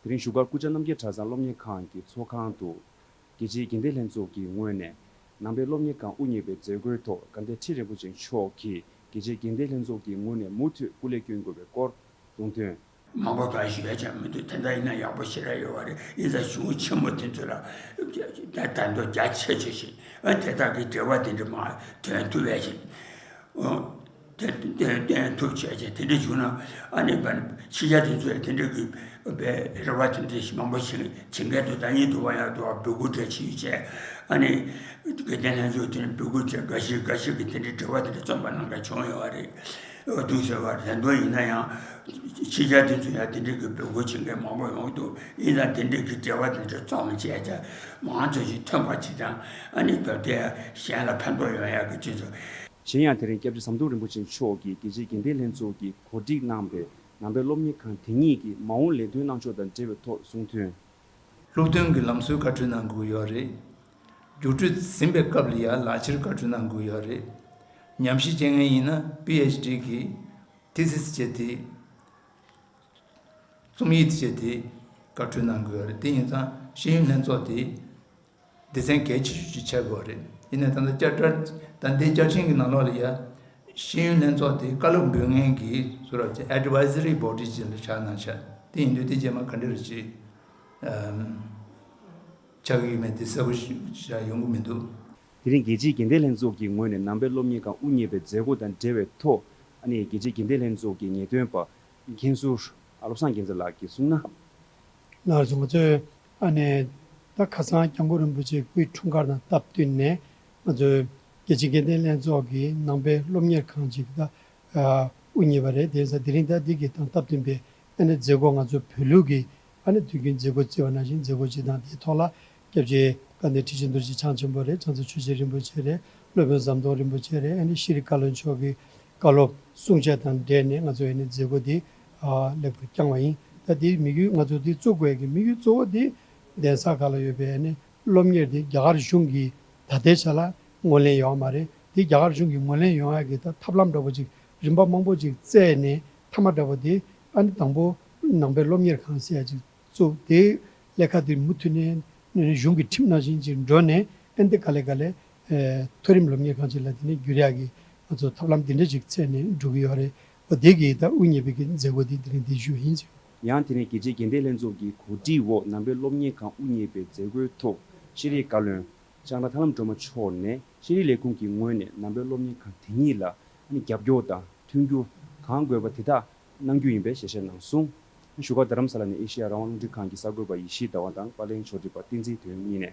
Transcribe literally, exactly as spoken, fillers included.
དེ་རིང་བཞུགས་སྒར་སྐུ་བཅར་རྣམ་རྒྱལ་གྲྭ་ཚང་སློབ་གཉེར་ཁང་གི་ཚོགས་ཁང་དུ། རྒྱལ་སྤྱིའི་དགེ་ལྡན་ལྷན་ཚོགས་ཀྱི་ངོས་ནས་ནང་པའི་སློབ་གཉེར་ཁང་དབུ་བརྙེས་པའི་མཛད་སྒོའི་ཐོག་དགའ་ལྡན་ཁྲི་རིན་པོ་ཆེ་མཆོག་གིས་རྒྱལ་སྤྱིའི་དགེ་ལྡན་ལྷན་ཚོགས་ཀྱི་ངོས་ནས་མུ་མཐུད་སྐུ་ལས་བསྐྱོན་དགོས་པའི་སྐོར་གསུངས་དོན། མང་པོ་གང་ཞིག་ཡོད་ཀྱང་མི་འདུག་དེ་འདྲ་ཡིན་ན་ཡག་པོ་ཞེ་དྲག་ཡོད་པ་རེད། ཡིན་ཙང་གཞུང་ཆེན་མོ་དེ་ཚོ་ལ་ད་ད་དུང་རྒྱ་ཆེ་ཆེ་ཞིག་ཨ་དེ་དག་གི་འབྲེལ་བ་དེ་འདྲ་མ་ཐོན་ཐུབ་པ་ཞིག་ཨ་དེ་དེ་དེ་ཐུབ་བྱས་བྱས་དེ་འདྲ་བྱུང་ན་ཨ་ནི་བ་ཕྱི་རྒྱལ་དེ་ཚོས་དེ་འདྲ་གི་བའི་རེ་བ་དེ་འདྲ་ཞིག་མང་པོ་ཞིག་བྱེད་མཁན་དུ་ད་ཡིན་འདུག་པ། ཡང་འདུག་པ་འབོད་སྐུལ་བྱས་ཕྱི་ཡུལ་བྱས་ཨ་ནི་དགེ་ལྡན་ལྷན་ཚོགས་དེ་ནི་འབོད་སྐུལ་བྱས་འགའ་ཞིག་འགའ་ཞིག་གིས་དེ་འདྲའི་འབྲེལ་བ་དེ་འདྲ་བརྩམས་པ་གནང་མཁན་བྱུང་ཡོད་པ་རེད། འོ་འདུག་ཟེར་བ་རེད། དོན་ཡིན་ན་ཡང་ཕྱི་རྒྱལ་དེ་ཚོ་ཡང་དེ་འདྲའི་གི་འབོད་སྐུལ་བྱེད་མཁན་མང་པོ་ཡོང་གི་འདུག་ཡིན་ཙང་དེ་འདྲའི་གི་འབྲེལ་བ་དེ་འདྲ་བརྩམས་བྱས་ཀྱང་མང་ཚོགས་ཤིག་ཐོན་པ་ཅིག་དང་ཨ་ནི་བོད་དེ་གཞན་ལ་ཕན་ཐོགས་ཡོང་ཡག་གི་ཅིག་ཚོ། གཞན་ཡང་དེ་རིང་སྐྱབས་རྗེ་ཟམ་གདོང་རིན་པོ་ཆེ་མཆོག་གིས་རྒྱལ་སྤྱིའི་དགེ་ལྡན་ལྷན་ཚོགས་ཀྱིས་གོ་སྒྲིག་གནང་པའི་ནང་པའི་སློབ་གཉེར་ཁང་དེ་ཉིད་ཀྱི་མ་འོངས་ལས་དོན་གནང་ཕྱོགས་དང་འབྲེལ་བའི་ཐོག་གསུངས་དོན། སློབ་སྟོན་གྱི་ལམ་སྲོལ་བཀའ་འཁྲོལ་གནང་དགོས་ཡོད་རེད། རྒྱུགས་སྤྲོད་ཟིན་པའི་སྐབས་ལ་ཡང་ལག་འཁྱེར་བཀའ་འཁྲོལ་གནང་དགོས་ཡོད་རེད། ཉམས་ཞིབ་བྱེད་མཁན་ཡིན་ན་པི་ཨེཆ་ཌི་གི་ཐི་སིས་བྱས་ཏེ། རྩོམ་ཡིག་དེ་བྱས་ཏེ་བཀའ་འཁྲོལ་གནང་དགོས་ཡོད་རེད། དེ་ཡིན་ཙང་ཤེས་ཡོན་ལྷན་ཚོགས་དེ་སྡེ་ཚན་གལ་ཆེ་ཤོས་ཅིག་ཆགས་དགོས་རེད། ཡིན་ནའི་ད་ལྟ་བསྐྱར་བསྐྲུན་ད་ལྟའི་བསྐྱར་བཅོས་ཀྱི་ནང་ལོགས་ལ་ཡ་ཤེས་ཡོན་ལྷན་ཚོགས་དེ་བཀའ་སློབ་འབུལ་མཁན་གྱི་སུ་ར་ཅིག་ཨེ་ཌི་ཝའི་ཛི་རི་བྷོ་ཌི་ཅིག་ལ་ཆགས་གནང་ཤག་དེ་ཡིན་དུས་དེ་རྗེས་མ་ག་འདྲ་རེ་ཅིག་ཨམ། ཆགས་ཀྱི་ཡོད་མེད་དེ་གསལ་པོ་ཞིག་ཡོང་གི་མི་འདུག་དེ་རིང་རྒྱལ་སྤྱིའི་དགེ་ལྡན་ལྷན་ཚོགས་ཀྱི་ངོས་ནས་ནང་པའི་སློབ་གཉེར་ཁང་དབུ་བརྙེས་པའི་མཛད་སྒོ་དང་འབྲེལ་བའི་ཐོག་ཨ་ནི་རྒྱལ་སྤྱིའི་དགེ་ལྡན་ལྷན་ཚོགས་ཀྱི་ངེས་སྟོན་པ་མཁན་ཟུར་བློ་བཟང་རྒྱལ་མཚན་ལགས་ཀྱིས་གསུངས་ན། ལགས་སོ། ང་ཚོས་ཨ་ནི་ད་ཁ་སང་སྐྱབས་མགོན་རིན་པོ་ཆེའི་སྐུའི་འཁྲུངས་སྐར་དང་སྟབས་བསྟུན་ནས་ང་ཚོས་རྒྱལ་སྤྱིའི་དགེ་ལྡན་ལྷན་ཚོགས་ཀྱི་ནང་པའི་སློབ་གཉེར་ཁང་ཅིག་ད་དབུ་བརྙེས་པ་རེད། དེ་ཡིན་ཙང་དེ་རིང་ད་འདི་གི་དང་སྟབས་བསྟུན་པའི་ཨ་ནི་མཛད་སྒོ་ང་ཚོ་བོད་ལུགས་ཀྱི་ཨ་ནི་དུས་རྒྱུན་མཛད་སྒོ་བརྩི་བ་ནང་བཞིན་མཛད་སྒོ་ཅིག་དང་། དེའི་ཐོག་ལ་སྐྱབས་རྗེ་དགའ་ལྡན་ཁྲི་ཆེན་རྡོ་རྗེ་འཆང་ཆེན་པོ་རེད། བྱང་རྩེ་ཆོས་རྗེ་རིན་པོ་ཆེ་རེད། སློབ་དཔོན་ཟམ་གདོང་རིན་པོ་ཆེ་རེད། ཨ་ནི་ཤེས་རིག་བཀའ་བློན་མཆོག་གིས་བཀའ་སློབ་གསུང་བཤད་དང་འབྲེལ་ནས་ང་ཚོས་ཨ་ནི་མཛད་སྒོ་འདི་ལེགས་པར་བསྐྱངས་པ་ཡིན། ད་དེའི་དམིགས་ཡུལ་ང་ཚོ་འདི་བཙུགས་དགོས་ཀྱི་དམིགས་ཡུལ་གཙོ་བོ་འདི་གདན་ས་ཁག་ལ་ཡོད་པའི་ཨ་ནི་སློབ་གཉེར་དེ་རྒྱ་གར་གཞུང་གིས་ད་ལྟའི་ཆ་ལ་ངོས་ལེན་ཡོད་མ་རེད། དེ་རྒྱ་གར་གཞུང་གིས་ངོས་ལེན་ཡོང་ཡག་གི་ད་ཐབས་ལམ་འདྲ་པོ་ཅིག་རིམ་པ་མང་པོ་ཅིག་བཙལ་ནས་མཐའ་མ་འདྲ་པོ་དེ་ཨ་ནི་དང་པོ་ནང་པའི་སློབ་གཉེར་ཁང་ཟེར་ཡག་ཅིག་བཙུགས། དེ་ལས་ཀ་དེ་མུ་མཐུད་ནས་གཞུང་གི་ཁྲིམས་ནང་བཞིན་ཅིག་འགྲོ་ནས་ཨ་ནི་དེ་ག་ལེ་ག་ལེ་མཐོ་རིམ་སློབ་གཉེར་ཁང་ཅིག་ལ་དེ་ནས་བསྒྱུར་ཡག་གི་ང་ཚོ་ཐབས་ལམ་དེ་འདྲ་ཅིག་བཙལ་ནས་འགྲོ་གི་ཡོད་རེད། འོ་དེ་གི་ད་དབུ་བརྙེས་པའི་གི་མཛད་སྒོ་དེ་དེ་རིང་འདི་ཞུ་ཡིན་ཟེར། ཡང་དེ་ནས་རྒྱལ་སྤྱིའི་དགེ་ལྡན་ལྷན་ཚོགས་ཀྱི་གོ་སྒྲིག་འོག་ནང་པའི་སློབ་གཉེར་ཁང་དབུ་བརྙེས་པའི་མཛད་སྒོའི་ཐོག་ཤེས་རིག་བཀའ་བློན་ལྕང་ར་ཐར་ལམ་སྒྲོལ་མ་མཆོག་ནས་ཤེས་རིག་ལས་ཁུངས་ཀྱི་ངོས་ནས་ནང་པའི་སློབ་གཉེར་ཁང་དེ་ཉིད་ལ་ཨ་ནི་རྒྱབ་སྐྱོར་དང་མཐུན་འགྱུར་གང་དགོས་པ་དེ་དག་གནང་རྒྱུ་ཡིན་པའི་ཞལ་བཞེས་གནང་སོང་། བཞུགས་སྒར་རྡ་རམ་ས་ལ་ནས་ཨེ་ཤེ་ཡ་རང་དབང་རླུང་འཕྲིན་ཁང་གི་གསར་འགོད་པ་ཡེ་ཤེས་ཟླ་བ་དང་པར་ལེན་ཕྱོགས་སྒྲིག་པ་བསྟན་འཛིན་དོན་གཉིས་ནས།